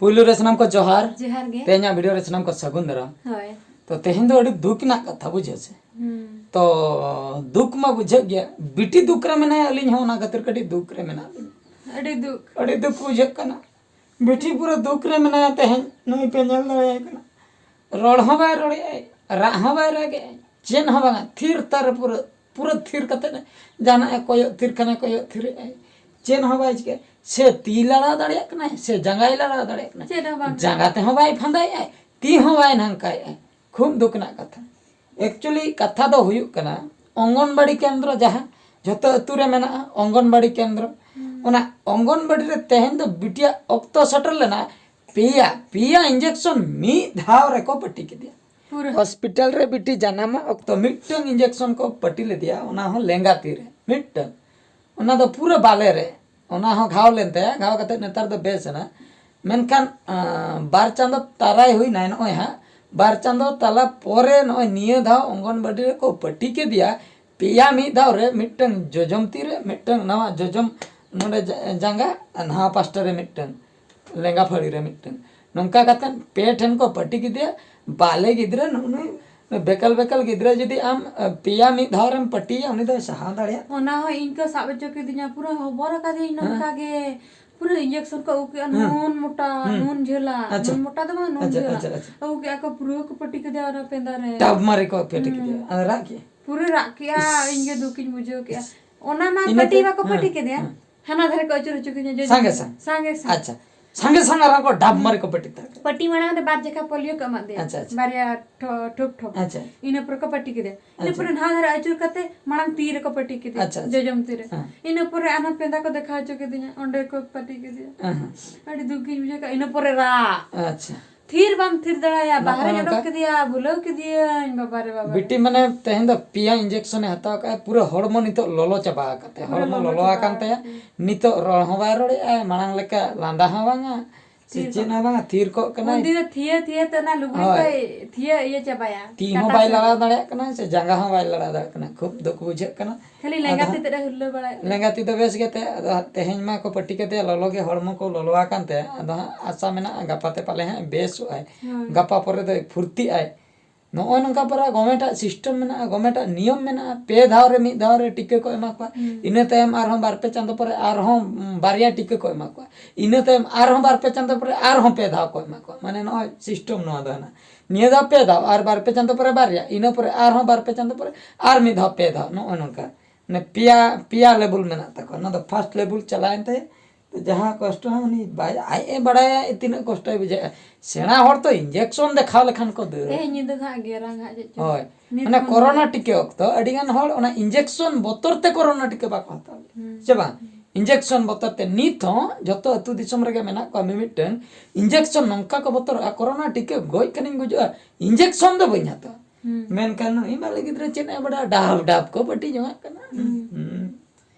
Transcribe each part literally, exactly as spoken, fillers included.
ᱯᱩᱭᱞᱩ ᱨᱮ ᱥᱟᱱᱟᱢ ᱠᱚ ᱡᱚᱦᱟᱨ᱾ ᱡᱚᱦᱟᱨ ᱜᱮ᱾ ᱛᱮᱦᱮᱧᱟᱜ ᱵᱷᱤᱰᱤᱭᱳ ᱨᱮ ᱥᱟᱱᱟᱢ ᱠᱚ ᱥᱟᱹᱜᱩᱱ ᱫᱟᱨᱟᱢ᱾ ᱦᱳᱭ᱾ ᱛᱚ ᱛᱮᱦᱮᱧ ᱫᱚ ᱟᱹᱰᱤ ᱫᱩᱠ ᱨᱮᱱᱟᱜ ᱠᱟᱛᱷᱟ, ᱵᱩᱡᱷᱟᱹᱣ ᱥᱮ᱾ ᱦᱩᱸ᱾ ᱛᱚ ᱫᱩᱠ ᱢᱟ ᱵᱩᱡᱷᱟᱹᱜ ᱜᱮᱭᱟ, ᱵᱤᱴᱤ ᱫᱩᱠ ᱨᱮ ᱢᱮᱱᱟᱭᱟ, ᱟᱹᱞᱤᱧ ᱦᱚᱸ ᱚᱱᱟ ᱠᱷᱟᱹᱛᱤᱨ ᱠᱟᱹᱴᱤᱡ ᱫᱩᱠ ᱨᱮ ᱢᱮᱱᱟᱜ ᱞᱤᱧᱟ᱾ ᱟᱹᱰᱤ ᱫᱩᱠ᱾ ᱟᱹᱰᱤ ᱫᱩᱠ ᱵᱩᱡᱷᱟᱹᱜ ᱠᱟᱱᱟ᱾ ᱵᱤᱴᱤ ᱯᱩᱨᱟᱹ ᱫᱩᱠ ᱨᱮ ᱢᱮᱱᱟᱭᱟ ᱛᱮᱦᱮᱧ, ᱱᱩᱭ ᱯᱮ ᱧᱮᱞ ᱫᱟᱲᱮᱭᱟᱭ ᱠᱟᱱᱟ, ᱨᱚᱲ ᱦᱚᱸ ᱵᱟᱭ ᱨᱚᱲᱮᱜᱼᱟᱭ, ᱨᱟᱜ ᱦᱚᱸ ᱵᱟᱭ ᱨᱟᱜᱮᱜᱼᱟᱭ, ᱪᱮᱫ ᱦᱚᱸ ᱵᱟᱝᱟ, ᱛᱷᱤᱨ ᱛᱟᱨ ᱯᱩᱨᱟᱹ, ᱯᱩᱨᱟᱹ ᱛᱷᱤᱨ ᱠᱟᱛᱮ ᱡᱟᱦᱟᱱᱟᱜ ᱮ ᱠᱚᱭᱚᱜ ᱛᱷᱤᱨ ᱠᱷᱟᱱᱮ ᱠᱚᱭᱚᱜ ᱛᱷᱤᱨᱮᱜᱼᱟᱭ, ᱪᱮᱫ ᱦᱚᱸ ᱵᱟᱭ ᱪᱤᱠᱟᱹᱭᱟ᱾ ᱥᱮ ᱛᱤ ᱞᱟᱲᱟᱣ ᱫᱟᱲᱮᱭᱟᱜ ᱠᱟᱱᱟᱭ, ᱥᱮ ᱡᱟᱸᱜᱟᱭ ᱞᱟᱲᱟᱣ ᱫᱟᱲᱮᱭᱟᱜ ᱠᱟᱱᱟᱭ, ᱪᱮᱫ ᱦᱚᱸ ᱵᱟᱝ᱾ ᱡᱟᱸᱜᱟ ᱛᱮᱦᱚᱸ ᱵᱟᱭ ᱯᱷᱟᱸᱫᱟᱭᱮᱜᱼᱟᱭ, ᱛᱤ ᱦᱚᱸ ᱵᱟᱭ ᱱᱷᱟᱝᱠᱟᱭᱮᱜᱼᱟᱭ᱾ ᱠᱷᱩᱵ ᱫᱩᱠ ᱨᱮᱱᱟᱜ ᱠᱟᱛᱷᱟ᱾ ᱮᱠᱪᱩᱭᱮᱞᱤ ᱠᱟᱛᱷᱟ ᱫᱚ ᱦᱩᱭᱩᱜ ᱠᱟᱱᱟ, ᱚᱝᱜᱚᱱᱵᱟᱲᱤ ᱠᱮᱱᱫᱨᱚ ᱡᱟᱦᱟᱸ ᱡᱷᱚᱛᱚ ᱟᱹᱛᱩ ᱨᱮ ᱢᱮᱱᱟᱜᱼᱟ, ᱚᱝᱜᱚᱱᱵᱟᱲᱤ ᱠᱮᱱᱫᱨᱚ, ᱦᱩᱸ᱾ ᱚᱱᱟ ᱚᱝᱜᱚᱱᱵᱟᱲᱤ ᱨᱮ ᱛᱮᱦᱮᱧ ᱫᱚ ᱵᱤᱴᱤᱭᱟᱜ ᱚᱠᱛᱚ ᱥᱮᱴᱮᱨ ᱞᱮᱱᱟ, ᱯᱮᱭᱟ, ᱯᱮᱭᱟ ᱤᱧᱡᱮᱠᱥᱚᱱ ᱢᱤᱫ ᱫᱷᱟᱣ ᱨᱮᱠᱚ ᱯᱟᱹᱴᱤ ᱠᱮᱫᱮᱭᱟ᱾ ᱯᱩᱨᱟᱹ᱾ ᱦᱚᱥᱯᱤᱴᱟᱞ ᱨᱮ ᱵᱤᱴᱤ ᱡᱟᱱᱟᱢᱚᱜ ᱚᱠᱛᱚ ᱢᱤᱫᱴᱟᱝ ᱤᱧᱡᱮᱠᱥᱚᱱ ᱠᱚ ᱯᱟᱹᱴᱤ ᱞᱮᱫᱮᱭᱟ, ᱚᱱᱟ ᱦᱚᱸ ᱞᱮᱸᱜᱟ ᱛᱤ ᱨᱮ ᱢᱤᱫᱴᱟᱝ, ᱚᱱᱟ ᱫᱚ ᱯᱩᱨᱟᱹ ᱵᱟᱞᱮ ᱨᱮ, ᱚᱱᱟ ᱦᱚᱸ ᱜᱷᱟᱣ ᱞᱮᱱ ᱛᱟᱭᱟ, ᱜᱷᱟᱣ ᱠᱟᱛᱮ ᱱᱮᱛᱟᱨ ᱫᱚ ᱵᱮᱥ ᱮᱱᱟ᱾ ᱢᱮᱱᱠᱷᱟᱱ ᱟᱸ, ᱵᱟᱨ ᱪᱟᱸᱫᱚ ᱛᱟᱨᱟᱭ ᱦᱩᱭᱱᱟᱭ ᱱᱚᱜᱼᱚᱭ ᱦᱟᱸᱜ, ᱵᱟᱨ ᱪᱟᱸᱫᱚ ᱛᱟᱞᱟ ᱯᱚᱨᱮ ᱱᱚᱜᱼᱚᱭ ᱱᱤᱭᱟᱹ ᱫᱷᱟᱣ ᱚᱝᱜᱚᱱᱵᱟᱲᱤ ᱨᱮᱠᱚ ᱯᱟᱹᱴᱤ ᱠᱮᱫᱮᱭᱟ, ᱯᱮᱭᱟ ᱢᱤᱫ ᱫᱷᱟᱣ ᱨᱮ, ᱢᱤᱫᱴᱟᱝ ᱡᱚᱡᱚᱢ ᱛᱤ ᱨᱮ, ᱢᱤᱫᱴᱟᱝ ᱱᱟᱣᱟ ᱡᱚᱡᱚᱢ ᱱᱚᱰᱮ ᱡᱟ-, ᱡᱟᱸᱜᱟ, ᱟᱨ ᱱᱟᱣᱟ ᱯᱟᱥᱴᱟ ᱨᱮ ᱢᱤᱫᱴᱟᱝ, ᱞᱮᱸᱜᱟ ᱯᱷᱟᱹᱲᱤ ᱨᱮ ᱢᱤᱫᱴᱟᱝ, ᱱᱚᱝᱠᱟ ᱠᱟᱛᱮ ᱯᱮ ᱴᱷᱮᱱ ᱠᱚ ᱯᱟᱹᱴᱤ ᱠᱮᱫᱮᱭᱟ᱾ ᱵᱟᱞᱮ ᱜᱤᱫᱽᱨᱟᱹ ᱱᱩᱜᱼᱩ ᱱᱩᱭ ᱵᱮᱠᱟᱞ ᱵᱮᱠᱟᱞ ᱜᱤᱫᱽᱨᱟᱹ ᱡᱩᱫᱤ ᱟᱢ, ᱟ, ᱯᱮᱭᱟ ᱢᱤᱫ ᱫᱷᱟᱣ ᱨᱮᱢ ᱯᱟᱹᱴᱤᱭᱟ, ᱩᱱᱤ ᱫᱚᱭ ᱥᱟᱦᱟᱣ ᱫᱟᱲᱮᱭᱟᱜᱼᱟ? ᱚᱱᱟ ᱦᱚᱸ ᱤᱧ ᱠᱚ ᱥᱟᱵ ᱦᱚᱪᱚ ᱠᱤᱫᱤᱧᱟ, ᱯᱩᱨᱟᱹ ᱦᱚᱵᱚᱨ ᱟᱠᱟᱫᱤᱧ ᱦᱮᱸ᱾ ᱱᱚᱝᱠᱟ ᱜᱮ᱾ ᱯᱩᱨᱟᱹ ᱤᱧᱡᱮᱠᱥᱚᱱ ᱠᱚ ᱟᱹᱜᱩ ᱠᱮᱜᱼᱟ, ᱦᱮᱸ᱾ ᱱᱩᱱ ᱢᱚᱴᱟ, ᱦᱮᱸ᱾ ᱱᱩᱱ ᱡᱷᱟᱹᱞᱟ, ᱟᱪᱪᱷᱟ᱾ ᱱᱩᱱ ᱢᱚᱴᱟ ᱫᱚ ᱵᱟᱝ, ᱱᱩᱱ ᱟᱪᱪᱷᱟ, ᱡᱷᱟᱹᱞᱟ᱾ ᱟᱪᱪᱷᱟ, ᱟᱪᱪᱷᱟ᱾ ᱟᱹᱜᱩ ᱠᱮᱜᱼᱟ ᱠᱚ, ᱯᱩᱨᱟᱹ ᱠᱚ ᱯᱟᱹᱴᱤ ᱠᱮᱫᱮᱭᱟ ᱚᱱᱟ ᱯᱮᱸᱫᱟ ᱨᱮ᱾ ᱰᱟᱵ ᱢᱟᱨᱮ ᱠᱚ ᱯᱟᱹᱴᱤ ᱦᱩᱸ᱾ ᱠᱮᱫᱮᱭᱟ᱾ ᱟᱫᱚ ᱨᱟᱜ ᱠᱮᱜᱼᱟ? ᱯᱩᱨᱟᱹ ᱨᱟᱜ ᱠᱮᱜᱼᱟ, ᱤᱥ᱾ ᱤᱧ ᱜᱮ ᱫᱩᱠᱤᱧ ᱵᱩᱡᱷᱟᱹᱣ ᱠᱮᱜᱼᱟ᱾ ᱤᱥ᱾ ᱚᱱᱟ ᱢᱟ ᱤᱱᱟᱹ ᱯᱟᱹᱴᱤ ᱛᱮ-, ᱵᱟᱠᱚ ᱦᱮᱸ, ᱯᱟᱹᱴᱤ ᱠᱮᱫᱮᱭᱟ᱾ ᱦᱮᱸ᱾ ᱦᱟᱱᱟ ᱫᱷᱟᱨᱮ ᱠᱚ ᱟᱹᱪᱩᱨ ᱦᱚᱪᱚ ᱠᱤᱫᱤᱧᱟ, ᱡᱚᱡᱚᱢ ᱥᱟᱸᱜᱮ ᱫᱷᱟᱨᱮ᱾ ᱥᱟᱝ᱾ ᱥᱟᱸᱜᱮ ᱥᱟᱝ᱾ ᱟᱪᱪᱷᱟ᱾ ᱥᱟᱸᱜᱮ ᱥᱟᱝ ᱟᱨ ᱠᱚ ᱰᱟᱵ ᱢᱟᱨᱮ ᱠᱚ ᱯᱟᱹᱴᱤ ᱛᱟᱠᱚ᱾ ᱯᱟᱹᱴᱤ ᱢᱟᱲᱟᱝ ᱨᱮ ᱵᱟᱨ ᱡᱟᱠᱷᱟ ᱯᱳᱞᱤᱭᱳ ᱠᱚ ᱮᱢᱟᱫ ᱫᱮᱭᱟ᱾ ᱟᱪᱪᱷᱟ, ᱟᱪᱪᱷᱟ᱾ ᱵᱟᱨᱭᱟ ᱴᱷᱚ-, ᱴᱷᱚᱯ ᱴᱷᱚᱯ᱾ ᱟᱪᱪᱷᱟ᱾ ᱤᱱᱟᱹ ᱯᱚᱨᱮ ᱠᱚ ᱯᱟᱹᱴᱤ ᱠᱮᱫᱮᱭᱟ᱾ ᱤᱱᱟᱹ ᱟᱪᱪᱷᱟ᱾ ᱯᱚᱨᱮ ᱱᱟᱣᱟ ᱫᱷᱟᱨᱮ ᱟᱹᱪᱩᱨ ᱠᱟᱛᱮ ᱢᱟᱲᱟᱝ ᱛᱤ ᱨᱮᱠᱚ ᱯᱟᱹᱴᱤ ᱠᱮᱫᱮᱭᱟ, ᱟᱪᱪᱷᱟ, ᱟᱪᱪᱷᱟ᱾ ᱡᱚᱡᱚᱢ ᱛᱤ ᱨᱮ᱾ ᱦᱮᱸ᱾ ᱤᱱᱟᱹ ᱯᱚᱨᱮ ᱟᱨᱦᱚᱸ ᱯᱮᱸᱫᱟ ᱠᱚ ᱫᱮᱠᱷᱟᱣ ᱦᱚᱪᱚ ᱠᱤᱫᱤᱧᱟ, ᱚᱸᱰᱮ ᱠᱚ ᱯᱟᱹᱴᱤ ᱠᱮᱫᱮᱭᱟ᱾ ᱦᱮᱸ, ᱦᱮᱸ᱾ ᱟᱹᱰᱤ ᱫᱩᱠ ᱜᱤᱧ ᱵᱩᱡᱷᱟᱹᱣ ᱠᱮᱫᱟ᱾ ᱤᱱᱟᱹ ᱯᱚᱨᱮ ᱨᱟᱜ᱾ ᱟᱪᱪᱷᱟ᱾ ᱛᱷᱤᱨ ᱵᱟᱢ ᱛᱷᱤᱨ ᱫᱟᱲᱮᱭᱟᱜᱼᱟ, ᱱᱚᱜᱼᱚ ᱵᱟᱦᱨᱮᱧ ᱱᱚᱝᱠᱟ᱾ ᱚᱰᱚᱠ ᱠᱮᱫᱮᱭᱟ, ᱵᱩᱞᱟᱹᱣ ᱠᱮᱫᱮᱭᱟᱹᱧ, ᱵᱟᱵᱟ ᱨᱮ ᱵᱟᱵᱟ ᱨᱮ᱾ ᱵᱤᱴᱤ ᱢᱟᱱᱮ ᱛᱮᱦᱮᱧ ᱫᱚ ᱯᱮᱭᱟ ᱤᱧᱡᱮᱠᱥᱚᱱᱮ ᱦᱟᱛᱟᱣ ᱠᱟᱜᱼᱟ, ᱯᱩᱨᱟᱹ ᱦᱚᱲᱢᱚ ᱱᱤᱛᱚᱜ ᱞᱚᱞᱚ ᱪᱟᱵᱟ ᱟᱠᱟᱫ ᱛᱟᱭᱟ, ᱯᱩᱨᱟᱹ ᱦᱚᱲᱢᱚ ᱞᱚᱞᱚ ᱞᱚᱞᱚ ᱪᱟᱵᱟ ᱟᱠᱟᱱ ᱛᱟᱭᱟ᱾ ᱟᱠᱟᱱ᱾ ᱱᱤᱛᱚᱜ ᱨᱚᱲ ᱦᱚᱸ ᱵᱟᱭ ᱨᱚᱲᱮᱜᱼᱟ, ᱢᱟᱲᱟᱝ ᱞᱮᱠᱟ ᱞᱟᱸᱫᱟ ᱦᱚᱸ ᱵᱟᱝᱟ, ᱥᱮ ᱪᱮᱫ ᱦᱚᱸ ᱵᱟᱝᱟ, ᱛᱷᱤᱨ ᱠᱚᱜ ᱠᱟᱱᱟᱭ᱾ ᱩᱱᱫᱤᱱ ᱫᱚ ᱛᱷᱤᱭᱟᱹ ᱛᱷᱤᱭᱟᱹ ᱛᱮ ᱚᱱᱟ ᱞᱩᱜᱽᱲᱤ ᱦᱳᱭ᱾ ᱠᱚᱭ ᱛᱷᱤᱭᱟᱹ ᱤᱭᱟᱹ ᱪᱟᱵᱟᱭᱟ᱾ ᱛᱤ ᱦᱚᱸ ᱠᱟᱴᱟ ᱵᱟᱭ ᱥᱮᱫ᱾ ᱞᱟᱲᱟᱣ ᱫᱟᱲᱮᱭᱟᱜ ᱠᱟᱱᱟ, ᱥᱮ ᱡᱟᱸᱜᱟ ᱦᱚᱸ ᱵᱟᱭ ᱞᱟᱲᱟᱣ ᱫᱟᱲᱮᱭᱟᱜ ᱠᱟᱱᱟ, ᱠᱷᱩᱵ ᱫᱩᱠ ᱵᱩᱡᱷᱟᱹᱜ ᱠᱟᱱᱟ᱾ ᱠᱷᱟᱹᱞᱤ ᱞᱮᱸᱜᱟ ᱟᱫᱚ ᱛᱤ ᱦᱟᱸᱜ ᱛᱮᱫ ᱮ ᱦᱩᱨᱞᱟᱹ ᱵᱟᱲᱟᱭᱮᱫ ᱞᱮᱸᱜᱟ ᱛᱤ ᱫᱚ ᱵᱮᱥ ᱜᱮᱛᱮ, ᱟᱫᱚ ᱦᱟᱸᱜ ᱛᱮᱦᱮᱧ ᱢᱟ ᱠᱚ ᱯᱟᱹᱴᱤ ᱠᱮᱫᱮᱭᱟ, ᱞᱚᱞᱚ ᱜᱮ ᱦᱚᱲᱢᱚ ᱠᱚ ᱞᱚᱞᱚ ᱟᱠᱟᱱ ᱛᱟᱭᱟ᱾ ᱟᱫᱚ ᱦᱟᱸᱜ ᱟᱥᱟ ᱢᱮᱱᱟᱜᱼᱟ, ᱜᱟᱯᱟ ᱛᱮ ᱯᱟᱞᱮ ᱦᱟᱸᱜ ᱵᱮᱥᱚᱜ ᱟᱭ, ᱦᱳᱭ᱾ ᱜᱟᱯᱟ ᱯᱚᱨᱮ ᱫᱚᱭ ᱯᱷᱩᱨᱛᱤᱜ ᱟᱭ᱾ ᱱᱚᱜᱼᱚᱭ ᱱᱚᱝᱠᱟ ᱯᱟᱨᱟ ᱜᱚᱢᱮᱱᱴᱟᱜ ᱥᱤᱥᱴᱮᱢ ᱢᱮᱱᱟᱜᱼᱟ, ᱜᱚᱢᱮᱱᱴᱟᱜ ᱱᱤᱭᱚᱢ ᱢᱮᱱᱟᱜᱼᱟ, ᱯᱮ ᱫᱷᱟᱣ ᱨᱮ ᱢᱤᱫ ᱫᱷᱟᱣ ᱨᱮ ᱴᱤᱠᱟᱹ ᱠᱚ ᱮᱢᱟ ᱠᱚᱣᱟ᱾ ᱦᱩᱸ᱾ ᱤᱱᱟᱹ ᱛᱟᱭᱚᱢ ᱟᱨᱦᱚᱸ ᱵᱟᱨ ᱯᱮ ᱪᱟᱸᱫᱚ ᱯᱚᱨᱮ ᱟᱨᱦᱚᱸ, ᱩᱢ, ᱵᱟᱨᱭᱟ ᱴᱤᱠᱟᱹ ᱠᱚ ᱮᱢᱟ ᱠᱚᱣᱟ᱾ ᱤᱱᱟᱹ ᱛᱟᱭᱚᱢ ᱟᱨᱦᱚᱸ ᱵᱟᱨ ᱯᱮ ᱪᱟᱸᱫᱚ ᱯᱚᱨᱮ ᱟᱨᱦᱚᱸ ᱯᱮ ᱫᱷᱟᱣ ᱠᱚ ᱮᱢᱟ ᱠᱚᱣᱟ᱾ ᱢᱟᱱᱮ ᱱᱚᱜᱼᱚᱭ ᱥᱤᱥᱴᱮᱢ ᱱᱚᱣᱟ ᱫᱚ ᱦᱮᱱᱟᱜ᱾ ᱱᱤᱭᱟᱹ ᱫᱷᱟᱣ ᱯᱮ ᱫᱷᱟᱣ, ᱟᱨ ᱵᱟᱨ ᱯᱮ ᱪᱟᱸᱫᱚ ᱯᱚᱨᱮ ᱵᱟᱨᱭᱟ, ᱤᱱᱟᱹ ᱯᱚᱨᱮ ᱟᱨᱦᱚᱸ ᱵᱟᱨ ᱯᱮ ᱪᱟᱸᱫᱚ ᱯᱚᱨᱮ ᱟᱨ ᱢᱤᱫ ᱫᱷᱟᱣ ᱯᱮ ᱫᱷᱟᱣ, ᱱᱚᱜᱼᱚᱭ ᱱᱚᱝᱠᱟ᱾ ᱢᱟᱱᱮ ᱯᱮᱭᱟ, ᱯᱮᱭᱟ ᱞᱮᱵᱩᱞ ᱢᱮᱱᱟᱜ ᱛᱟᱠᱚᱣᱟ᱾ ᱚᱱᱟ ᱫᱚ ᱯᱷᱟᱥᱴ ᱞᱮᱵᱩᱞ ᱪᱟᱞᱟᱣᱮᱱ ᱛᱟᱭᱟ᱾ ᱛᱚ ᱡᱟᱦᱟᱸ ᱠᱚᱥᱴᱚ ᱦᱚᱸ ᱩᱱᱤ ᱵᱟᱭ, ᱟᱡ ᱮ ᱵᱟᱲᱟᱭᱟ ᱛᱤᱱᱟᱹᱜ ᱠᱚᱥᱴᱚᱭ ᱵᱩᱡᱷᱟᱹᱣᱟ᱾ ᱥᱮᱬᱟ ᱦᱚᱲ ᱛᱚ ᱤᱧᱡᱮᱠᱥᱚᱱ ᱫᱮᱠᱷᱟᱣ ᱞᱮᱠᱷᱟᱱ ᱠᱚ ᱫᱟᱹᱲᱟ᱾ ᱛᱮᱦᱮᱧ ᱧᱤᱫᱟᱹ ᱫᱚ ᱦᱟᱸᱜ ᱜᱮᱨᱟᱝ ᱦᱟᱸᱜ ᱪᱮᱫ ᱪᱚᱝ᱾ ᱦᱳᱭ᱾ ᱱᱤᱛ ᱢᱟᱱᱮ ᱠᱷᱚᱱ ᱠᱚᱨᱳᱱᱟ ᱫᱚ᱾ ᱴᱤᱠᱟᱹ ᱚᱠᱛᱚ ᱟᱹᱰᱤ ᱜᱟᱱ ᱦᱚᱲ ᱚᱱᱟ ᱤᱧᱡᱮᱠᱥᱚᱱ ᱵᱚᱛᱚᱨ ᱛᱮ ᱠᱚᱨᱳᱱᱟ ᱴᱤᱠᱟᱹ ᱵᱟᱠᱚ ᱦᱟᱛᱟᱣ ᱞᱮᱫᱟ᱾ ᱦᱩᱸ᱾ ᱥᱮ ᱵᱟᱝ? ᱦᱩᱸ᱾ ᱤᱧᱡᱮᱠᱥᱚᱱ ᱵᱚᱛᱚᱨ ᱛᱮ ᱱᱤᱛ ᱦᱚᱸ ᱡᱚᱛᱚ ᱟᱹᱛᱩ ᱫᱤᱥᱚᱢ ᱨᱮᱜᱮ ᱢᱮᱱᱟᱜ ᱠᱚᱣᱟ ᱢᱤᱢᱤᱫᱴᱟᱹᱝ, ᱤᱧᱡᱮᱠᱥᱚᱱ ᱱᱚᱝᱠᱟ ᱠᱚ ᱵᱚᱛᱚᱨᱚᱜᱼᱟ, ᱠᱚᱨᱳᱱᱟ ᱴᱤᱠᱟᱹ ᱜᱚᱡ ᱠᱟᱹᱱᱟᱹᱧ ᱜᱩᱡᱩᱜᱼᱟ, ᱤᱧᱡᱮᱠᱥᱚᱱ ᱫᱚ ᱵᱟᱹᱧ ᱦᱟᱛᱟᱣᱟ᱾ ᱦᱩᱸ᱾ ᱢᱮᱱᱠᱷᱟᱱ ᱱᱩᱭ ᱵᱟᱞᱮ ᱜᱤᱫᱽᱨᱟᱹ ᱪᱮᱫ ᱮ ᱵᱟᱲᱟᱭᱟ, ᱰᱟᱵ ᱰᱟᱵ ᱠᱚ ᱯᱟᱹᱴᱤ ᱡᱚᱝᱟᱜ ᱠᱟᱱᱟ᱾ ᱦᱩᱸ᱾ ᱦᱩᱸ᱾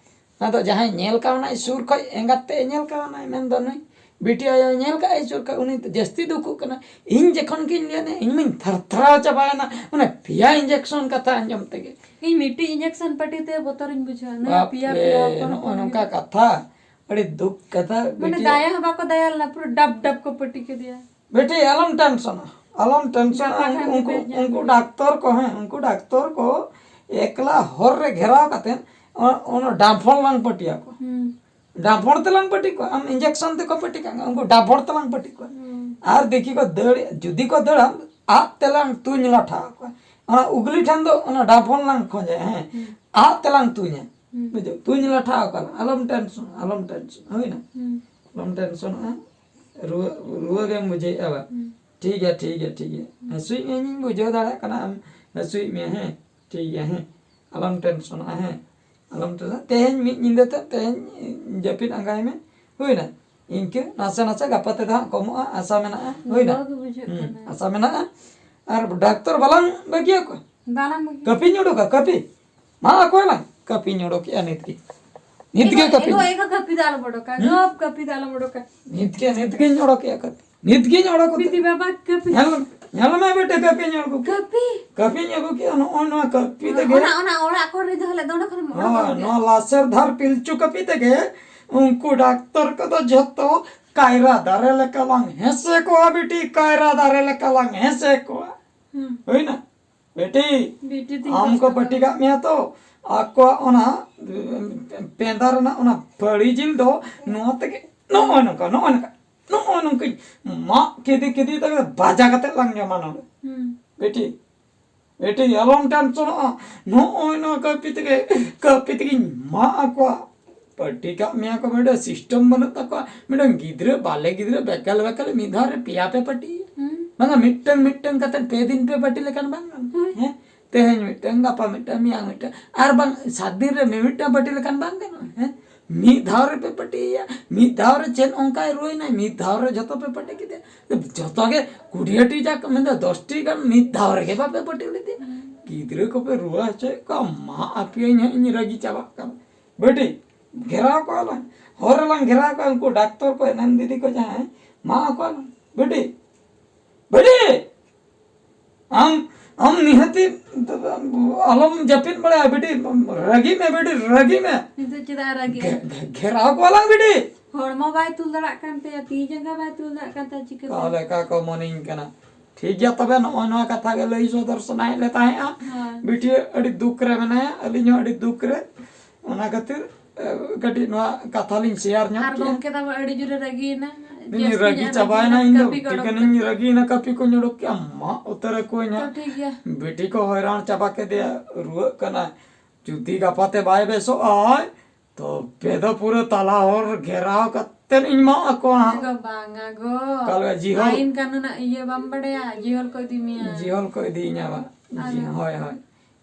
ᱟᱫᱚ ᱡᱟᱦᱟᱸᱭ ᱧᱮᱞ ᱠᱟᱣᱱᱟᱭ ᱥᱩᱨ ᱠᱷᱚᱡ, ᱮᱸᱜᱟᱛ ᱛᱮ ᱧᱮᱞ ᱠᱟᱣᱱᱟᱭ, ᱢᱮᱱᱫᱚ ᱱᱩᱭ ᱵᱤᱴᱤ ᱟᱭᱳᱭ ᱧᱮᱞ ᱠᱟᱜᱼᱟᱭ ᱥᱩᱨ ᱠᱷᱚᱡ, ᱩᱱᱤ ᱫᱚ ᱡᱟᱹᱥᱛᱤ ᱫᱩᱠᱩᱜ ᱠᱟᱱᱟ᱾ ᱤᱧ ᱡᱚᱠᱷᱚᱱ ᱜᱤᱧ ᱞᱟᱹᱭᱟ, ᱤᱧ ᱢᱟᱧ ᱛᱷᱟᱨ ᱛᱷᱟᱨᱟᱣ ᱪᱟᱵᱟᱭᱮᱱᱟ ᱚᱱᱟ ᱯᱮᱭᱟ ᱤᱧᱡᱮᱠᱥᱚᱱ ᱠᱟᱛᱷᱟ ᱟᱸᱡᱚᱢ ᱛᱮᱜᱮ᱾ ᱤᱧ ᱢᱤᱫᱴᱤᱡ ᱤᱧᱡᱮᱠᱥᱚᱱ ᱯᱟᱹᱴᱤ ᱛᱮ ᱵᱚᱛᱚᱨᱤᱧ ᱵᱩᱡᱷᱟᱹᱣᱟ᱾ ᱱᱚᱣᱟ ᱯᱮᱭᱟ, ᱵᱟᱯᱨᱮ, ᱯᱮᱭᱟ ᱦᱚᱯᱚᱱ ᱱᱚᱜᱼᱚ ᱦᱚᱯᱚᱱ ᱱᱚᱝᱠᱟ ᱜᱤᱫᱽᱨᱟᱹ᱾ ᱠᱟᱛᱷᱟ, ᱟᱹᱰᱤ ᱫᱩᱠ ᱠᱟᱛᱷᱟ ᱢᱟᱱᱮ ᱵᱤᱴᱤ᱾ ᱫᱟᱭᱟ ᱦᱚᱸ ᱵᱟᱠᱚ ᱫᱟᱭᱟ ᱞᱮᱱᱟ, ᱯᱩᱨᱟᱹ ᱰᱟᱵ ᱰᱟᱵ ᱠᱚ ᱯᱟᱹᱴᱤ ᱠᱮᱫᱮᱭᱟ᱾ ᱵᱤᱴᱤ, ᱟᱞᱚᱢ ᱴᱮᱱᱥᱚᱱᱟ, ᱟᱞᱚᱢ ᱴᱮᱱᱥᱚᱱᱟ᱾ ᱜᱟᱯᱟ ᱠᱷᱟᱱ ᱜᱮ ᱩᱱᱠᱩ, ᱵᱮᱥ ᱧᱚᱜ ᱩᱱᱠᱩ ᱜᱮ᱾ ᱰᱟᱠᱛᱚᱨ ᱠᱚ, ᱦᱮᱸ, ᱩᱱᱠᱩ ᱰᱟᱠᱛᱚᱨ ᱠᱚ ᱮᱠᱞᱟ ᱦᱚᱨ ᱨᱮ ᱜᱷᱮᱨᱟᱣ ᱠᱟᱛᱮ ᱚᱱᱟ, ᱚᱱᱟ ᱰᱟᱸᱯᱷᱚᱲ ᱞᱟᱝ ᱯᱟᱹᱴᱤᱭᱟ ᱠᱚᱣᱟ᱾ ᱦᱩᱸ᱾ ᱰᱟᱸᱯᱷᱚᱲ ᱛᱮᱞᱟᱝ ᱯᱟᱹᱴᱤ ᱠᱚᱣᱟ, ᱟᱢ ᱤᱧᱡᱮᱠᱥᱚᱱ ᱛᱮᱠᱚ ᱯᱟᱹᱴᱤ ᱠᱟᱜ ᱢᱮ, ᱩᱱᱠᱩ ᱰᱟᱸᱯᱷᱚᱲ ᱛᱮᱞᱟᱝ ᱯᱟᱹᱴᱤ ᱠᱚᱣᱟ᱾ ᱦᱩᱸ᱾ ᱟᱨ ᱫᱮᱠᱷᱤ ᱠᱚ ᱫᱟᱹᱲ, ᱡᱩᱫᱤ ᱠᱚ ᱫᱟᱹᱲᱟ, ᱟᱜ ᱛᱮᱞᱟᱝ ᱛᱩᱧ ᱞᱟᱴᱷᱟ ᱟᱠᱚᱣᱟ᱾ ᱚᱱᱟ ᱩᱜᱽᱞᱤ ᱴᱷᱮᱱ ᱫᱚ ᱚᱱᱟ ᱰᱟᱸᱯᱷᱚᱲ ᱞᱟᱝ ᱠᱷᱚᱡᱟ, ᱦᱮᱸ᱾ ᱦᱩᱸ᱾ ᱟᱜ ᱛᱮᱞᱟᱝ ᱛᱩᱧᱟ᱾ ᱦᱩᱸ᱾ ᱵᱩᱡᱷᱟᱹᱣ? ᱛᱩᱧ ᱞᱟᱴᱷᱟ ᱟᱠᱚᱣᱟ᱾ ᱟᱞᱚᱢ ᱴᱮᱱᱥᱚᱱ, ᱟᱞᱚᱢ ᱴᱮᱱᱥᱚᱱ᱾ ᱦᱩᱭᱱᱟ? ᱦᱩᱸ᱾ ᱟᱞᱚᱢ ᱴᱮᱱᱥᱚᱱᱚᱜᱼᱟ᱾ ᱨᱩᱣᱟᱹ, ᱨᱩᱣᱟᱹ ᱜᱮᱢ ᱵᱩᱡᱷᱟᱹᱣᱮᱫᱼᱟ ᱵᱟ? ᱦᱩᱸ᱾ ᱴᱷᱤᱠ ᱜᱮᱭᱟ, ᱴᱷᱤᱠ ᱜᱮᱭᱟ, ᱴᱷᱤᱠ ᱜᱮᱭᱟ᱾ ᱦᱩᱸ᱾ ᱦᱟᱹᱥᱩᱭᱮᱫ ᱢᱮᱭᱟ ᱤᱧᱤᱧ ᱵᱩᱡᱷᱟᱹᱣ ᱫᱟᱲᱮᱭᱟᱜ ᱠᱟᱱᱟ, ᱟᱢ ᱦᱟᱹᱥᱩᱭᱮᱫ ᱢᱮᱭᱟ, ᱦᱮᱸ? ᱴᱷᱤᱠ ᱜᱮᱭᱟ, ᱦᱮᱸ? ᱟᱞᱚᱢ ᱴᱮᱱᱥᱚᱱᱚᱜᱼᱟ, ᱦᱮᱸ? ᱟᱞᱚᱢ ᱴᱮᱱᱥᱚᱱ᱾ ᱛᱮᱦᱮᱧ ᱢᱤᱫ ᱧᱤᱫᱟᱹ ᱛᱮ, ᱛᱮᱦᱮᱧ ᱡᱟᱹᱯᱤᱫ ᱟᱸᱜᱟᱭ ᱢᱮ᱾ ᱦᱩᱭᱱᱟ? ᱤᱱᱠᱟᱹ ᱱᱟᱥᱮ ᱱᱟᱥᱮ ᱜᱟᱯᱟ ᱛᱮᱫᱚ ᱦᱟᱸᱜ ᱠᱚᱢᱚᱜᱼᱟ, ᱟᱥᱟ ᱢᱮᱱᱟᱜᱼᱟ᱾ ᱦᱩᱭᱱᱟ? ᱞᱚᱞᱚ ᱜᱮ ᱵᱩᱡᱷᱟᱹᱜ ᱦᱩᱸ, ᱠᱟᱱᱟ᱾ ᱟᱥᱟ ᱢᱮᱱᱟᱜᱼᱟ᱾ ᱟᱨ ᱰᱟᱠᱛᱚᱨ ᱵᱟᱞᱟᱝ ᱵᱟᱹᱜᱤᱭᱟᱠᱚᱣᱟ? ᱵᱟᱞᱟᱝ ᱵᱟᱹᱜᱤᱭᱟ᱾ ᱠᱟᱹᱯᱤᱧ ᱩᱰᱩᱠᱟ, ᱠᱟᱹᱯᱤ᱾ ᱢᱟ ᱚᱠᱚᱭ ᱞᱟᱝ ᱠᱟᱹᱯᱤᱧ ᱩᱰᱩᱠᱮᱜᱼᱟ ᱱᱤᱛ ᱜᱮ᱾ ᱱᱤᱛ ᱜᱮ ᱮᱜᱳ, ᱠᱟᱹᱯᱤ᱾ ᱮᱜᱳ, ᱮᱜᱳ, ᱠᱟᱹᱯᱤ ᱫᱚ ᱟᱞᱚᱢ ᱚᱰᱚᱠᱟ᱾ ᱦᱩᱸ? ᱜᱚᱯ ᱠᱟᱹᱯᱤ ᱫᱚ ᱟᱞᱚᱢ ᱚᱰᱚᱠᱟ᱾ ᱱᱤᱛ ᱜᱮ, ᱱᱤᱛ ᱜᱤᱧ ᱚᱰᱚᱠᱮᱜᱼᱟ ᱠᱟᱹᱯᱤ᱾ ᱱᱤᱛ ᱜᱤᱧ ᱚᱰᱚᱠ ᱩᱛᱟᱹᱨ᱾ ᱵᱤᱴᱤ ᱵᱟᱵᱟ, ᱠᱟᱹᱯᱤ᱾ ᱧᱮᱞ, ᱧᱮᱞ ᱢᱮ ᱵᱤᱴᱤ, ᱠᱟᱹᱯᱤᱧ ᱚᱰᱚᱠ᱾ ᱠᱟᱹᱯᱤ? ᱠᱟᱹᱯᱤᱧ ᱟᱹᱜᱩ ᱠᱮᱜᱼᱟ, ᱱᱚᱜᱼᱚᱭ ᱱᱚᱣᱟ ᱠᱟᱹᱯᱤ ᱛᱮᱜᱮ᱾ ᱚᱱᱟ, ᱚᱱᱟ ᱚᱲᱟᱜ ᱠᱚᱨᱮ ᱫᱚᱦᱚ ᱞᱮᱫ ᱫᱚ, ᱚᱸᱰᱮ ᱠᱷᱚᱱᱮᱢ ᱚᱰᱚᱠ ᱦᱳᱭ, ᱟᱹᱜᱩ ᱠᱮᱜᱼᱟ? ᱱᱚᱣᱟ ᱞᱟᱥᱮᱨ ᱫᱷᱟᱨ ᱯᱤᱞᱪᱩ ᱠᱟᱹᱯᱤ ᱛᱮᱜᱮ ᱩᱱᱠᱩ ᱰᱟᱠᱛᱚᱨ ᱠᱚᱫᱚ ᱡᱷᱚᱛᱚ ᱠᱟᱭᱨᱟ ᱫᱟᱨᱮ ᱞᱮᱠᱟ ᱞᱟᱝ ᱦᱮᱸᱥᱮ ᱠᱚᱣᱟ ᱵᱤᱴᱤ, ᱠᱟᱭᱨᱟ ᱫᱟᱨᱮ ᱞᱮᱠᱟ ᱞᱟᱝ ᱦᱮᱸᱥᱮ ᱠᱚᱣᱟ᱾ ᱦᱩᱸ᱾ ᱦᱩᱭᱱᱟ? ᱵᱤᱴᱤ, ᱵᱤᱴᱤ ᱛᱤᱧ ᱟᱢ ᱠᱚ ᱠᱚᱥᱴᱚ ᱯᱟᱹᱴᱤ ᱠᱟᱱᱟ᱾ ᱠᱟᱜ ᱢᱮᱭᱟ ᱛᱚ, ᱟᱠᱚᱣᱟᱜ ᱚᱱᱟ, ᱩᱢ, ᱯᱮᱸᱫᱟ ᱨᱮᱱᱟᱜ ᱚᱱᱟ ᱯᱟᱹᱲᱤ ᱡᱤᱞ ᱫᱚ ᱱᱚᱣᱟ ᱛᱮᱜᱮ, ᱱᱚᱜᱼᱚᱭ ᱱᱚᱝᱠᱟ, ᱱᱚᱜᱼᱚᱭ ᱱᱚᱝᱠᱟ, ᱱᱚᱜᱼᱚᱭ ᱱᱚᱝᱠᱟᱧ ᱢᱟᱜ ᱠᱮᱫᱮ, ᱠᱮᱫᱮ ᱛᱮᱜᱮ ᱵᱟᱡᱟ ᱠᱟᱛᱮ ᱞᱟᱝ ᱡᱚᱢᱟ ᱱᱚᱰᱮ᱾ ᱦᱩᱸ᱾ ᱵᱤᱴᱤ, ᱵᱤᱴᱤ, ᱟᱞᱚᱢ ᱴᱮᱱᱥᱚᱱᱚᱜᱼᱟ, ᱱᱚᱜᱼᱚᱭ ᱱᱚᱣᱟ ᱠᱟᱹᱯᱤ ᱛᱮᱜᱮ, ᱠᱟᱹᱯᱤ ᱛᱮᱜᱮᱧ ᱢᱟᱜ ᱟᱠᱚᱣᱟ᱾ ᱯᱟᱹᱴᱤ ᱠᱟᱜ ᱢᱮᱭᱟ ᱠᱚ, ᱢᱤᱫᱴᱮᱱ system ᱵᱟᱹᱱᱩᱜ ᱛᱟᱠᱚᱣᱟ᱾ ᱢᱤᱫᱴᱮᱱ ᱜᱤᱫᱽᱨᱟᱹ, ᱵᱟᱞᱮ ᱜᱤᱫᱽᱨᱟᱹ, ᱵᱮᱠᱮᱞ ᱵᱮᱠᱮᱞ ᱢᱤᱫ ᱫᱷᱟᱣ ᱨᱮ ᱯᱮᱭᱟ ᱯᱮ ᱯᱟᱹᱴᱤᱭᱟ᱾ ᱦᱩᱸ᱾ ᱵᱟᱝᱟ, ᱢᱤᱫᱴᱟᱝ ᱢᱤᱫᱴᱟᱝ ᱠᱟᱛᱮ ᱯᱮ ᱫᱤᱱ ᱯᱮ ᱯᱟᱹᱴᱤ ᱞᱮᱠᱷᱟᱱ ᱵᱟᱝ ᱜᱟᱱᱚᱜᱼᱟ? ᱦᱳᱭ᱾ ᱦᱮᱸ? ᱛᱮᱦᱮᱧ ᱢᱤᱫᱴᱟᱝ, ᱜᱟᱯᱟ ᱢᱤᱫᱴᱟᱝ, ᱢᱮᱭᱟᱝ ᱢᱤᱫᱴᱟᱝ, ᱟᱨ ᱵᱟᱝ ᱥᱟᱛ ᱫᱤᱱ ᱨᱮ ᱢᱤᱢᱤᱫᱴᱟᱝ ᱯᱟᱹᱴᱤ ᱞᱮᱠᱷᱟᱱ ᱵᱟᱝ ᱜᱟᱱᱚᱜᱼᱟ? ᱦᱮᱸ? ᱢᱤᱫ ᱫᱷᱟᱣ ᱨᱮᱯᱮ ᱯᱟᱹᱴᱤᱭᱮᱭᱟ, ᱢᱤᱫ ᱫᱷᱟᱣ ᱨᱮ ᱪᱮᱫ ᱚᱱᱠᱟᱭ ᱨᱩᱣᱟᱹᱭᱮᱱᱟ, ᱢᱤᱫ ᱫᱷᱟᱣ ᱨᱮ ᱡᱷᱚᱛᱚ ᱯᱮ ᱯᱟᱹᱴᱤ ᱠᱮᱫᱮᱭᱟ᱾ ᱡᱷᱚᱛᱚ ᱜᱮ ᱠᱩᱲᱤᱭᱟᱹᱴᱤ ᱡᱟᱠ, ᱢᱮᱱᱫᱚ ᱫᱚᱥᱴᱤ ᱜᱟᱱ ᱢᱤᱫ ᱫᱷᱟᱣ ᱨᱮᱜᱮ ᱵᱟᱯᱮ ᱯᱟᱹᱴᱤ ᱞᱮᱫᱮᱭᱟ᱾ ᱦᱩᱸ᱾ ᱜᱤᱫᱽᱨᱟᱹ ᱠᱚᱯᱮ ᱨᱩᱣᱟᱹ ᱦᱚᱪᱚᱭᱮᱫ ᱠᱚᱣᱟ, ᱢᱟ ᱟᱯᱮᱭᱟᱹᱧ ᱦᱟᱸᱜ ᱤᱧ ᱨᱟᱹᱜᱤ ᱪᱟᱵᱟᱜ ᱠᱟᱱᱟ᱾ ᱵᱤᱴᱤ, ᱜᱷᱮᱨᱟᱣ ᱠᱚᱣᱟ ᱞᱟᱝ, ᱦᱚᱨ ᱨᱮᱞᱟᱝ ᱜᱷᱮᱨᱟᱣ ᱠᱚᱣᱟ, ᱩᱱᱠᱩ ᱰᱟᱠᱛᱚᱨ ᱠᱚ, ᱮᱱᱮᱢ ᱫᱤᱫᱤ ᱠᱚ ᱡᱟᱦᱟᱸᱭ, ᱢᱟ ᱟᱠᱚᱣᱟ ᱞᱟᱝ᱾ ᱵᱤᱴᱤ, ᱵᱤᱴᱤ, ᱟᱢ, ᱟᱢ ᱱᱤᱦᱟᱹᱛᱤ ᱟᱞᱚᱢ ᱡᱟᱹᱯᱤᱫ ᱵᱟᱲᱟᱭᱟ ᱵᱤᱴᱤ, ᱨᱟᱹᱜᱤ ᱢᱮ ᱵᱤᱴᱤ, ᱨᱟᱹᱜᱤ ᱢᱮ᱾ ᱱᱤᱛᱚᱜ ᱪᱮᱫᱟᱜ ᱮ ᱨᱟᱹᱜᱤᱜᱼᱟ? ᱜᱷᱮ-, ᱜᱷᱮ-, ᱜᱷᱮᱨᱟᱣ ᱠᱚᱣᱟ ᱞᱟᱝ ᱵᱤᱴᱤ᱾ ᱦᱚᱲᱢᱚ ᱵᱟᱭ ᱛᱩᱞ ᱫᱟᱲᱮᱭᱟᱜ ᱠᱟᱱ ᱛᱟᱭᱟ, ᱛᱤ ᱡᱟᱸᱜᱟ ᱵᱟᱭ ᱛᱩᱞ ᱫᱟᱲᱮᱭᱟᱜ ᱠᱟᱱ ᱛᱟᱭᱟ, ᱪᱤᱠᱟᱹᱛᱮ? ᱛᱟᱦᱚᱞᱮ ᱚᱠᱟ ᱠᱚ ᱢᱚᱱᱮᱧ ᱠᱟᱱᱟ? ᱴᱷᱤᱠ ᱜᱮᱭᱟ, ᱛᱚᱵᱮ ᱱᱚᱜᱼᱚᱭ ᱱᱚᱣᱟ ᱠᱟᱛᱷᱟ ᱜᱮ ᱞᱟᱹᱭ ᱥᱚᱫᱚᱨ ᱥᱟᱱᱟᱭᱮᱫ ᱞᱮ ᱛᱟᱦᱮᱸᱫᱼᱟ᱾ ᱦᱳᱭ᱾ ᱵᱤᱴᱤ ᱟᱹᱰᱤ ᱫᱩᱠ ᱨᱮ ᱢᱮᱱᱟᱭᱟ, ᱟᱹᱞᱤᱧ ᱦᱚᱸ ᱟᱹᱰᱤ ᱫᱩᱠ ᱨᱮ᱾ ᱚᱱᱟ ᱠᱷᱟᱹᱛᱤᱨ, ᱮ, ᱠᱟᱹᱴᱤᱡ ᱱᱚᱣᱟ ᱠᱟᱛᱷᱟ ᱞᱤᱧ share ᱧᱚᱜ ᱟᱨ ᱠᱮᱜᱼᱟ᱾ ᱜᱚᱢᱠᱮ ᱛᱟᱵᱚ ᱟᱹᱰᱤ ᱡᱳᱨᱮ ᱨᱟᱹᱜᱤᱭᱮᱱᱟ᱾ ᱤᱧ ᱡᱟᱹᱥᱛᱤ ᱨᱟᱹᱜᱤ ᱧᱚᱜ ᱪᱟᱵᱟᱭᱮᱱᱟ ᱨᱟᱹᱜᱤᱭᱮᱱᱟ, ᱤᱧ ᱫᱚ᱾ ᱠᱟᱹᱯᱤ ᱠᱚ ᱚᱰᱚᱠ ᱴᱷᱤᱠᱟᱹᱱᱤᱧ ᱠᱮᱫᱟ᱾ ᱨᱟᱹᱜᱤᱭᱮᱱᱟ, ᱠᱟᱹᱯᱤ ᱠᱚᱧ ᱚᱰᱚᱠ ᱠᱮᱜᱼᱟ, ᱢᱟᱜ ᱩᱛᱟᱹᱨ ᱟᱠᱚᱣᱟᱹᱧ ᱛᱚ ᱦᱟᱸᱜ᱾ ᱴᱷᱤᱠ ᱜᱮᱭᱟ᱾ ᱵᱤᱴᱤ ᱠᱚ ᱦᱚᱭᱨᱟᱱ ᱪᱟᱵᱟ ᱠᱮᱫᱮᱭᱟ, ᱨᱩᱣᱟᱹᱜ ᱠᱟᱱᱟᱭ᱾ ᱡᱩᱫᱤ ᱜᱟᱯᱟ ᱛᱮ ᱵᱟᱭ ᱵᱮᱥᱚᱜ ᱟᱭ, ᱛᱚᱵᱮ ᱫᱚ ᱯᱩᱨᱟᱹ ᱛᱟᱞᱟ ᱦᱚᱨ ᱜᱷᱮᱨᱟᱣ ᱠᱟᱛᱮᱫ ᱤᱧ ᱢᱟᱜ ᱟᱠᱚᱣᱟ ᱦᱟᱸᱜ᱾ ᱜᱚ, ᱵᱟᱝᱟ ᱜᱚ᱾ ᱚᱠᱟ ᱞᱮᱠᱟ ᱡᱤᱦᱚᱞ? ᱟᱭᱤᱱ ᱠᱟᱹᱱᱩᱱᱟᱜ ᱤᱭᱟᱹ ᱵᱟᱢ ᱵᱟᱲᱟᱭᱟ, ᱡᱤᱦᱚᱞ ᱠᱚ ᱤᱫᱤ ᱢᱮᱭᱟ᱾ ᱡᱤᱦᱚᱞ ᱠᱚ ᱤᱫᱤᱭᱤᱧᱟ ᱵᱟᱝ? ᱟᱫᱚ? ᱡᱤ-, ᱦᱳᱭ, ᱦᱳᱭ᱾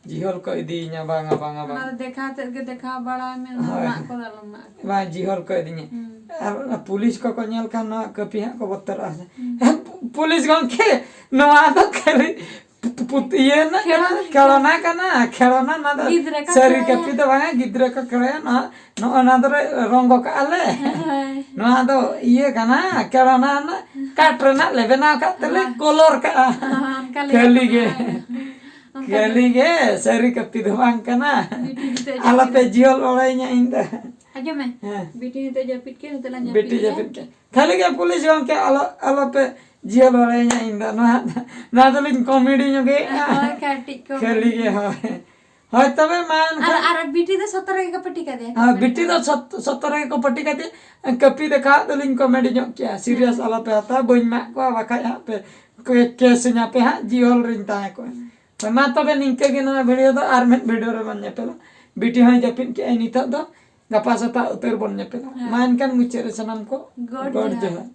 ᱡᱤᱦᱚᱞ ᱠᱚ ᱤᱫᱤᱭᱤᱧᱟ, ᱵᱟᱝᱟ, ᱵᱟᱝᱟ, ᱚᱱᱟ ᱵᱟᱝᱟ᱾ ᱫᱚ ᱫᱮᱠᱷᱟᱣ ᱛᱮᱫ ᱜᱮ ᱫᱮᱠᱷᱟᱣ ᱵᱟᱲᱟᱭ ᱢᱮ, ᱚᱱᱟ ᱦᱳᱭ᱾ ᱢᱟᱜ ᱠᱚᱫᱚ ᱟᱞᱚᱢ ᱢᱟᱜ ᱠᱚᱣᱟ᱾ ᱵᱟᱝ, ᱡᱤᱦᱚᱞ ᱠᱚ ᱤᱫᱤᱧᱟ᱾ ᱦᱩᱸ᱾ ᱟᱨ ᱚᱱᱟ ᱯᱩᱞᱤᱥ ᱠᱚᱠᱚ ᱧᱮᱞ ᱠᱷᱟᱱ ᱱᱚᱣᱟ ᱠᱟᱹᱯᱤ ᱦᱟᱸᱜ ᱠᱚ ᱵᱚᱛᱚᱨᱚᱜᱼᱟ ᱥᱮ᱾ ᱦᱩᱸ᱾ ᱦᱮᱸ, ᱯᱩ-, ᱯᱩᱞᱤᱥ ᱜᱚᱢᱠᱮ, ᱱᱚᱣᱟ ᱫᱚ ᱠᱷᱟᱹᱞᱤ ᱯᱩᱛ- ᱯᱩᱛ- ᱤᱭᱟᱹ ᱨᱮᱱᱟᱜ ᱠᱟᱱᱟ, ᱠᱷᱮᱞᱚᱱᱟ᱾ ᱠᱷᱮᱞᱚᱱᱟ ᱠᱟᱱᱟ, ᱠᱷᱮᱞᱚᱱᱟ, ᱱᱚᱣᱟ ᱫᱚ ᱜᱤᱫᱽᱨᱟᱹ ᱠᱚ ᱥᱟᱹᱨᱤ ᱠᱷᱮᱞᱚᱱᱟ᱾ ᱠᱟᱹᱯᱤ ᱫᱚ ᱵᱟᱝᱟ, ᱜᱤᱫᱽᱨᱟᱹ ᱠᱚ ᱠᱷᱮᱞᱚᱱᱟ᱾ ᱱᱚᱣᱟ, ᱱᱚᱜᱼᱚ ᱱᱚᱣᱟ ᱫᱚᱞᱮ ᱨᱚᱝᱜᱚ ᱠᱟᱜᱼᱟ ᱞᱮ᱾ ᱦᱳᱭ᱾ ᱱᱚᱣᱟ ᱫᱚ ᱤᱭᱟᱹ ᱠᱟᱱᱟ, ᱠᱷᱮᱞᱚᱱᱟ ᱨᱮᱱᱟᱜ ᱠᱟᱴ ᱨᱮᱱᱟᱜ ᱞᱮ ᱵᱮᱱᱟᱣ ᱠᱟᱜ ᱛᱮᱞᱮ ᱦᱳᱭ᱾ ᱠᱚᱞᱚᱨ ᱠᱟᱜᱼᱟ᱾ ᱦᱳᱭ, ᱚᱱᱠᱟ ᱞᱮᱠᱟ ᱠᱷᱟᱹᱞᱤ ᱜᱮ᱾ ᱵᱮᱱᱟᱣ᱾ ᱚᱱᱠᱟ ᱠᱷᱟᱹᱞᱤ ᱜᱮ᱾ ᱜᱮ, ᱥᱟᱹᱨᱤ ᱠᱟᱹᱯᱤ ᱫᱚ ᱵᱟᱝ ᱠᱟᱱᱟ᱾ ᱵᱤᱴᱤ ᱱᱤᱛᱚᱜ ᱟᱞᱚᱯᱮ ᱡᱟᱹᱯᱤᱫ ᱡᱤᱦᱚᱞ ᱵᱟᱲᱟᱭᱤᱧᱟ ᱤᱧ ᱫᱚ᱾ ᱟᱸᱡᱚᱢ ᱢᱮ᱾ ᱦᱮᱸ᱾ ᱵᱤᱴᱤ ᱱᱤᱛᱚᱜ ᱡᱟᱹᱯᱤᱫ ᱠᱮᱫ, ᱱᱤᱛᱚᱜ ᱞᱟᱝ ᱵᱤᱴᱤ ᱡᱟᱹᱯᱤᱫ ᱞᱮᱜᱮ᱾ ᱡᱟᱹᱯᱤᱫ ᱠᱮᱫ᱾ ᱠᱷᱟᱹᱞᱤ ᱜᱮ ᱯᱩᱞᱤᱥ ᱜᱚᱢᱠᱮ, ᱟᱞᱚ, ᱟᱞᱚᱯᱮ ᱡᱤᱦᱚᱞ ᱵᱟᱲᱟᱭᱤᱧᱟ ᱤᱧ ᱫᱚ᱾ ᱱᱚᱣᱟ, ᱱᱚᱣᱟ ᱫᱚᱞᱤᱧ ᱠᱚᱢᱮᱰᱤ ᱧᱚᱜᱮᱜᱼᱟ᱾ ᱦᱳᱭ, ᱠᱟᱹᱴᱤᱡ ᱠᱚᱢᱮᱰᱤ᱾ ᱠᱷᱟᱹᱞᱤ ᱜᱮ, ᱦᱳᱭ᱾ ᱦᱳᱭ, ᱛᱚᱵᱮ ᱢᱟ ᱟᱨ, ᱮᱱᱠᱷᱟᱱ᱾ ᱟᱨ ᱵᱤᱴᱤ ᱫᱚ ᱥᱚᱛᱚ ᱨᱮᱜᱮ ᱠᱚ ᱯᱟᱹᱴᱤ ᱠᱟᱫᱮᱭᱟ᱾ ᱦᱮᱸ, ᱵᱤᱴᱤ ᱫᱚ ᱥᱚᱛ-, ᱥᱚᱛᱚ ᱨᱮᱜᱮ ᱠᱚ ᱯᱟᱹᱴᱤ ᱠᱟᱫᱮᱭᱟ᱾ ᱠᱟᱹᱯᱤ ᱫᱮᱠᱷᱟᱣᱟᱜ ᱫᱚᱞᱤᱧ ᱠᱚᱢᱮᱰᱤ ᱧᱚᱜ ᱠᱮᱭᱟ᱾ ᱥᱤᱨᱤᱭᱟᱥ ᱦᱮᱸ᱾ ᱟᱞᱚᱯᱮ ᱦᱟᱛᱟᱣᱟ, ᱵᱟᱹᱧ ᱢᱟᱜ ᱠᱚᱣᱟ, ᱵᱟᱠᱷᱟᱡ ᱦᱟᱸᱜ ᱯᱮ ᱠᱮ-, ᱠᱮᱥ ᱤᱧᱟ ᱯᱮ ᱦᱟᱸᱜ, ᱡᱤᱦᱚᱞ ᱨᱤᱧ ᱛᱟᱦᱮᱸ ᱠᱚᱜᱼᱟ᱾ ᱦᱮᱸ᱾ ᱦᱳᱭ, ᱢᱟ ᱛᱚᱵᱮ ᱱᱤᱝᱠᱟᱹ ᱜᱮ ᱱᱚᱣᱟ ᱵᱷᱤᱰᱤᱭᱳ ᱫᱚ, ᱟᱨ ᱢᱤᱫ ᱵᱷᱤᱰᱤᱭᱳ ᱨᱮᱵᱚᱱ ᱧᱮᱯᱮᱞᱟ᱾ ᱵᱤᱴᱤ ᱦᱚᱸᱭ ᱡᱟᱹᱯᱤᱫ ᱠᱮᱜᱼᱟᱭ ᱱᱤᱛᱚᱜ ᱫᱚ, ᱜᱟᱯᱟ ᱥᱮᱛᱟᱜ ᱩᱛᱟᱹᱨ ᱵᱚᱱ ᱧᱮᱯᱮᱞᱟ᱾ ᱦᱮᱸ᱾ ᱢᱟ ᱮᱱᱠᱷᱟᱱ ᱢᱩᱪᱟᱹᱫ ᱨᱮ ᱥᱟᱱᱟᱢ ᱠᱚ ᱜᱚᱰ ᱜᱚᱰ ᱡᱚᱦᱟᱨ᱾ ᱡᱚᱦᱟᱨ᱾